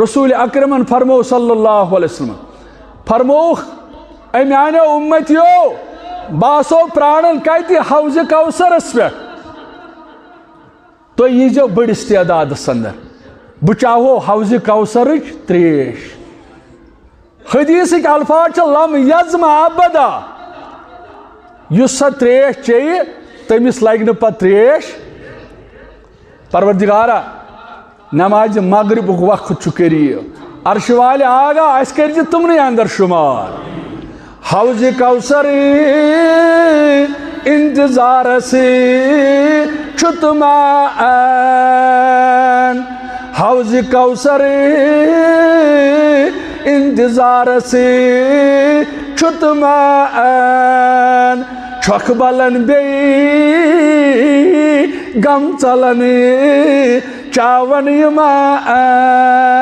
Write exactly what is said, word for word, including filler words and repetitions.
رسول اکرمن فرمو صلی اللہ علیہ وسلم، فرمووُکھ، اے میانیو امتیو، بہٕ آسو پراران کتہِ؟ حوض کوثرس پٮ۪ٹھ۔ تُہۍ ییٖزیو بٔڑِس تعدادس اندر، بہٕ چاہو حوض کوثرٕچ تریش۔ حدیثٕکۍ الفاظ چھِ، لم یظمأ ابدا، یُس سۄ تریش چیٚیہِ، تٔمِس لگہِ نہٕ پتہٕ تریش۔ پروردگارا، نمازِ مغربُک وقت چھُ قریب۔ عرشہِ والہِ آگاہ، اَسہِ کٔرۍ زِ تِمنٕے اندر شُمار۔ حوضِ کوثر انتظارس چھُ تمعن۔ حوضِ کوثر انتظارس چھُ تمعن۔ چھۄکھ بلن بیٚیہِ غم ژلن، چاون یہِ ماعن۔